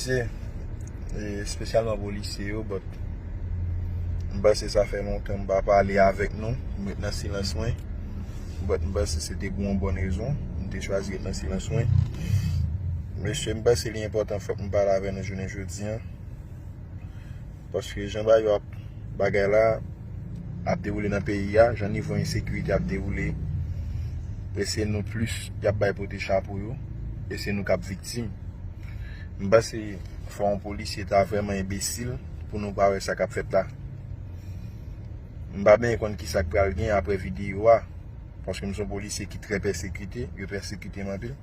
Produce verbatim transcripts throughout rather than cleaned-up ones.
Mesye, e espesyalman polisye yo, but m panse sa fè lontan m pa pale avèk nou, m ret nan silans mwen. But m panse se te pou yon bòn rezon m te chwazi ret nan silans mwen. Mesye, m panse li enpòtan, fòk m pale avè nou jounen jodi a. Paske jan bagay yo ap, bagay la ap dewoule nan peyi a, jan nivo ensekirite ap dewoule, e se nou plis y ap bay pote chapo yo, e se nou k ap viktim. M panse fò yon polisye ta vrèman enbesil pou nou pa wè sa k ap fèt la. M pa byen konn kisa k pral gen apre videyo a, paske m se yon polisye ki trè pèsekite, yo pèsekite m anpil.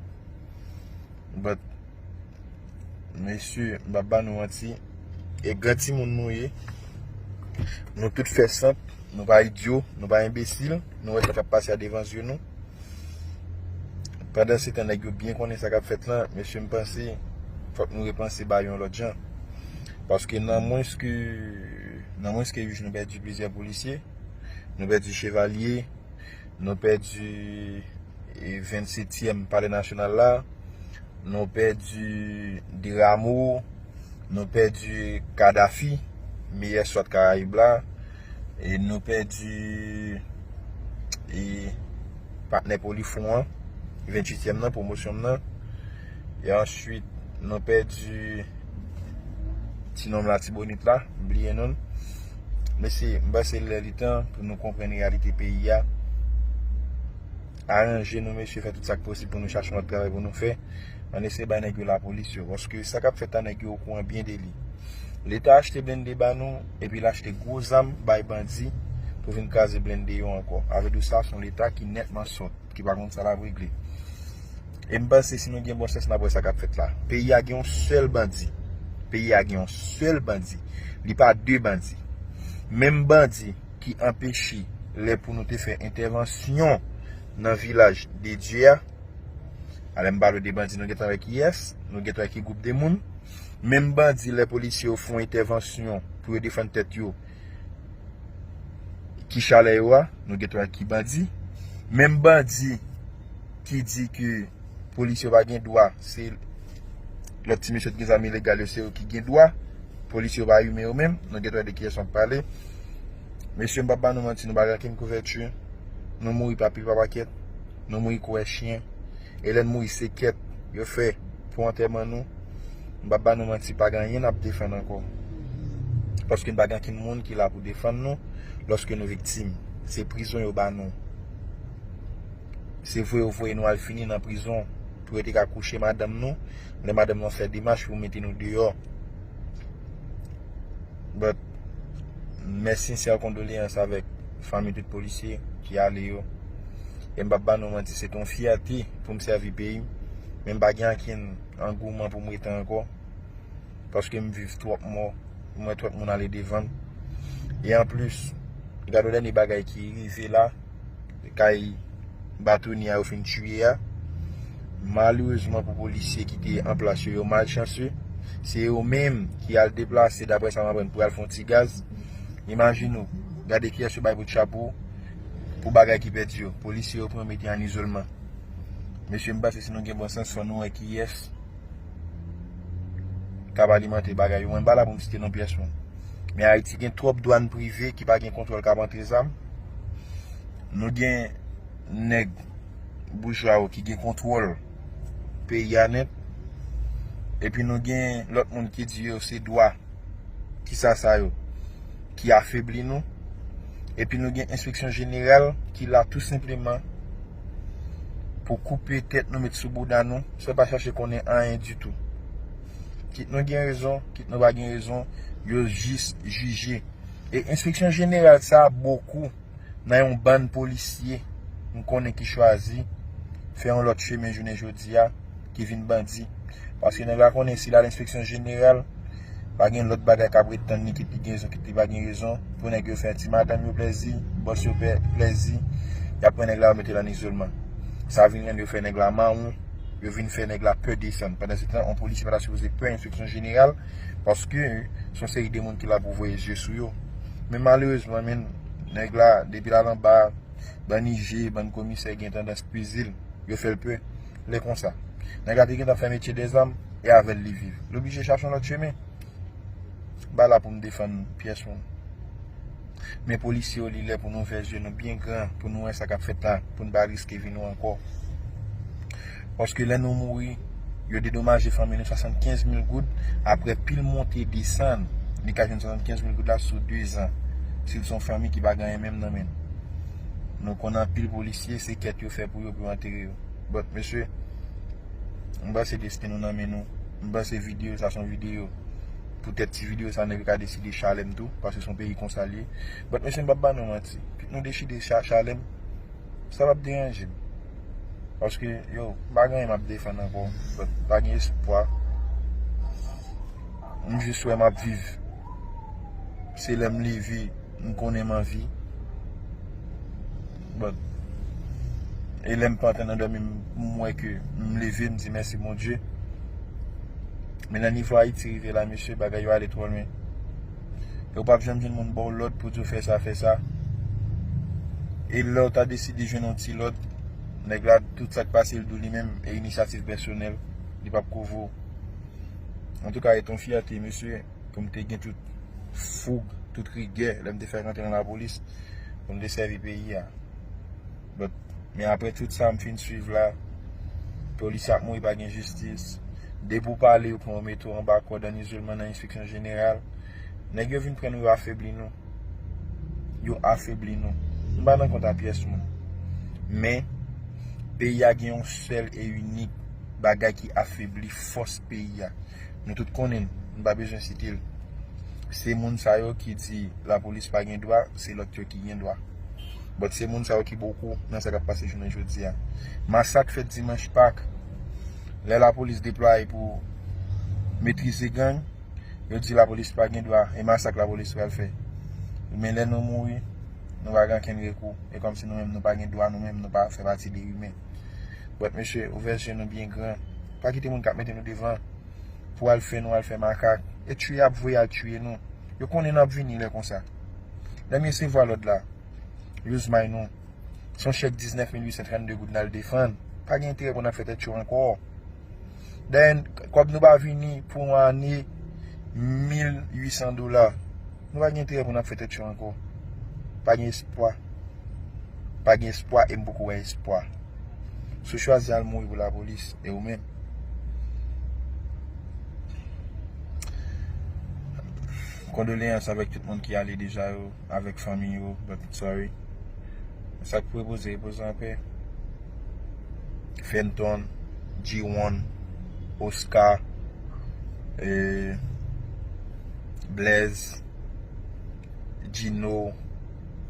But, mesye, m p ap ba nou manti, e gran timoun nou ye. Nou tout fè sant, nou pa idyo, nou pa enbesil, nou wè sa k ap pase a devan zye nou. Pandan se tan, nèg yo byen konnen sa k ap fèt lan, mesye, m panse fòk nou repanse bagay yon lòt jan. Paske nan mwens ke, nan mwens ke uit, nou pèdi plizyè polisye, nou pèdi chevalye, nou pèdi, e, vennsetyèm Palè Nasyonal la, nou pèdi Deramo, nou pèdi Kadafi, meyè swat Karayib la, e nou pèdi, e, patnè Polifront an, venntuityèm nan, pwomosyon m nan, e answit nou pèdi ti nonm Latibonit la, m bliye non l. Mesye, m panse lè li tan pou nou konprann reyalite peyi a. Aranje nou, mesye, fè tout sa k posib pou nou chache yon lòt travay pou nou fè. Ann eseye bay nèg yo lapolis yo, paske sa k ap fèt la, nèg yo okouran byen de li. Leta achte blende ba nou, epi l achte gwo zam bay bandi pou vin kraze blende yo ankò. Avèk di sa, se yon Leta ki nètman sòt, ki pa konn sa l ap regle. E m panse si nou gen bon sans, n ap wè sa k ap fèt la. Peyi a gen yon sèl bandi. Peyi a gen yon sèl bandi. Li pa de bandi. Menm bandi ki anpeche lè pou nou te fè entèvansyon nan vilaj de Dye a. Alè m pale de bandi, nou gentan wè kiyès, nou gentan wè ki gwoup de moun. Menm bandi, lè polisye yo fè yon entèvansyon pou yo defann tèt yo, ki chalè yo a, nou gentan wè ki bandi. Menm bandi ki di ke polisye yo pa gen dwa, se lòt ti mesye ki gen zam ilegal yo, se yo ki gen dwa. Polisye yo pa imen yo menm, nou gentan wè de kiyès m ap pale. Mesye, m p ap ba nou manti, nou pa gen okenn kouvèti. Nou mouri pa pye pa pakèt, nou mouri kou wè chen. E lè n mouri, se kèt yo fè pou antèman nou. M p ap ba nou manti, pa gen anyen n ap defann ankò. Paske n pa gen okenn moun ki la pou defann nou lòske nou viktim. Se prizon yo ba nou. Se vre yo voye nou al fini nan prizon pou yo te ka kouche madanm nou, lè madanm nou fè demach pou mete nou deyò. But, mes sincères condoléances avèk fanmi tout polisye ki ale yo. E m p ap ba nou manti, se te yon fyète pou m sèvi peyi m, men m pa gen ankenn angouman pou m rete ankò, paske m viv twòp mò, m wè twòp moun ale devan m. E anplis, gade yon dènye bagay ki rive la, kay batonye a yo fin tiye a. Malerezman pou polisye ki te an plas yo, yo malchanse. Se yo menm ki al deplase, daprè sa m aprann, pou al fè yon ti gaz. Imajine w, gade kiyès yo bay bout chapo pou bagay ki pèdi yo. Polisye yo pran mete an izolman. Mesye, m panse si nou gen bon sans, fò nou wè kiyès k ap alimante bagay yo. Mwen pa la pou m site non pyès moun. Men Ayiti gen twòp dwàn prive ki pa gen kontwòl k ap antre zam. Nou gen nèg boujwa yo ki gen kontwòl peyi a nèt. Epi nou gen lòt moun ki di yo se dwa, kisa sa yo, ki afebli nou. Epi nou gen enspeksyon jeneral ki la tou senpleman pou koupe tèt nou, met sou bouda nou, san pa chache konnen anyen ditou. Kit nou gen rezon, kit nou pa gen rezon, yo jis jije. E enspeksyon jeneral sa a bokou nan yon bann polisye m konnen ki chwazi fè yon lòt chemen jounen jodi a, ki vin bandi. Paske nèg la konnen si l al enspeksyon jeneral, pa gen lòt bagay k ap ret tann li, kit li gen rezon, kit li pa gen rezon, pou nèg yo fè ti madanm yo plèzi, bòs yo pè-, plèzi, y ap pran nèg la, yo mete l an izolman. Sa vin rann yo fè nèg la mawon, yo vin fè nèg la pè desann. Pandan se tan, yon polisye pa ta sipoze pè enspeksyon jeneral, paske se yon seri de moun ki la pou voye zye sou yo. Men malerezman, men, nèg la, depi l al anba, bann I G, bann komisè gen tandans peze l, yo fè l pè. Lè konsa, nèg la te gentan fè metye dèzam, e avè l li viv. Li oblije chache yon lòt chemen. M pa la pou m defann pyès moun. Men polisye yo, li lè pou nou ouvè zye nou byen gran, pou nou wè sa k ap fèt la, pou n pa riske vi nou ankò. Paske lè nou mouri, yo dedomaje fanmi nou swasannkenz mil goud, apre pil monte desann, li ka jwenn swasannkenz mil goud la sou de zan. Si l se yon fanmi ki pa gen anyen menm nan men l. Nou konn anpil polisye, se kèt yo fè pou yo, pou yo antere yo. But, mesye, m panse desten nou nan men nou. M panse videyo sa se yon videyo. Poutèt ti videyo sa, nèg yo ka deside chale m tou, paske se yon peyi konsa l ye. But, mesye, m p ap ba nou manti. Kit nou deside cha-, chale m, sa p ap deranje m. Paske, yo, m pa gen anyen m ap defann ankò. But, pa gen espwa. M jis wè m ap viv. Se lè m leve, m konnen m an vi. But, e lè m pa antre nan dòmi, m, m wè ke m leve, m di mèsi Bondye. Men nan nivo Ayiti rive la, mesye, bagay yo ale twò lwen. E w p ap janm jwenn moun ba w lòd pou di w fè sa, fè sa. E lè w ta deside jwenn yon ti lòd, nèg la, tout sa k pase l di w li menm, e inisyativ pèsonèl, li p ap kouvri w. Antouka, e t on fyète, mesye, pou m te gen tout foug, tout rigè, lè m te fèk rantre nan lapolis, pou m te sèvi peyi a. But, men apre tout sa m fin swiv la, polisye ap mouri, pa gen jistis. Depi w pale, yo pran w mete w anba kòd, an izoleman nan enspeksyon jeneral. Nèg yo vin pran nou, yo afebli nou. Yo afebli nou. M pa nan kont a pyès moun. Men, peyi a gen yon sèl e inik bagay ki afebli fòs peyi a. Nou tout konnen l, m pa bezwen site l. Se moun sa yo ki di lapolis pa gen dwa, se lòt yo ki gen dwa. But se moun sa yo ki bokou nan sa k ap pase jounen jodi a. Masak fèt dimanch Pak, lè lapolis deplwaye pou metrize gang, yo di lapolis pa gen dwa, e masak lapolis pral fè. Men lè nou mouri, nou pa gen ankenn rekou. E kòmsi nou menm nou pa gen dwa, nou menm nou pa fè pati de imen. But mesye, ouvè zye nou byen gran. Pa kite moun k ap mete nou devan pou al fè nou al fè makak. E tchwe y ap voye al tchwe nou. Yo konnen n ap vini lè konsa. Lè m resevwa lòd la, yo zmay nou. Se yon chèk diznèf mil uit san trannde goud n al defann. Pa gen enterè pou n ap fè tèt cho ankò. Dayè, kòb nou pa vini pou yon ane, mil uit san dola. Nou pa gen enterè pou n ap fè tèt cho ankò. Pa gen espwa. Pa gen espwa e m poko wè espwa. Si w chwazi al mouri pou lapolis, e ou menm? Kondoleyans avèk tout moun ki ale deja yo, avèk fanmi yo, but sorry. Sa k pou repoze, repoze anpè. Fenton, G one, Oscar, e, Blaze, Gino,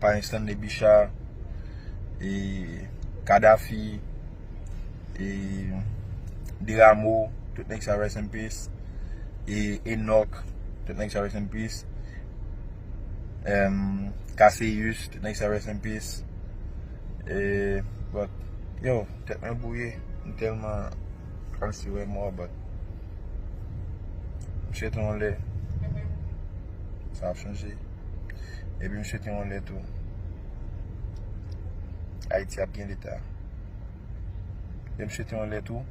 Payen Stanley Bicha, e, Kadhafi, e, Deramo, tout nèg sa rest in peace, e, Enoch, tout nèg sa rest in peace, em, Cassius, tout nèg sa rest in peace, e, but, yo, tèt mwen bouye, m tèlman kòmsi wè mò, but, m swete yon lè, sa ap chanje. Epi m swete yon lè tou, Ayiti ap gen leta. Epi m swete yon lè tou,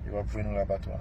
yo ap voye nou lapatwa.